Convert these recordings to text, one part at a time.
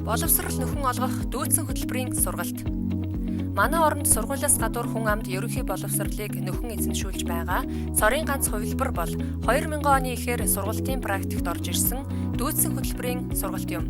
Боловсрал нөхөн олгох дүйцэн хөтөлбөрийн сургалт. Манай оронд сургуулиас гадуур хүн амд ерөнхий боловсролыг нөхөн эзэмшүүлж байгаа цорын ганц хувилбар бол 2000 оны эхээр сургалтын практикт орж ирсэн дүйцэн хөтөлбөрийн сургалт юм.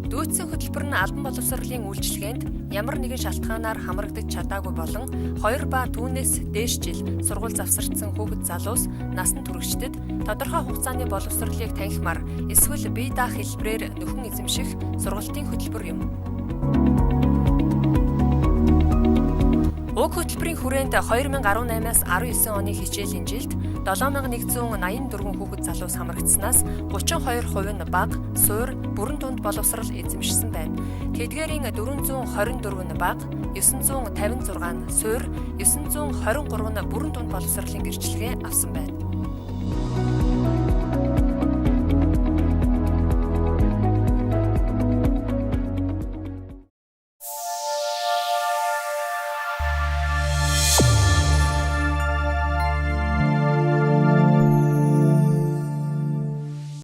Дүйцэн хөтөлбөр нь албан боловсролын үйлчилгээнд ямар нэгэн шалтгаанаар хамрагдаж чадаагүй болон 2 ба түүнээс дээш жил сургууль завсарчсан хүүхэд залуус насанд хүрэгчдэд тодорхой хугацааны боловсролыг танхимаар эсвэл бие даах хэлбэрээр нөхөн эзэмших сургалтын хөтөлбөр юм. Уг хөтөлбөрийн хүрээнд 2018-аас 19 оны хичээлийн жилд 7184 хүүхэд залуус хамрагдсанаас 32% нь бага, суур, бүрэн дунд боловсрал эзэмшсэн байна. Тэдгээрийн 424 нь бага, 956 нь суур, 923 нь бүрэн дунд боловсролын гэрчлэгээ авсан байна.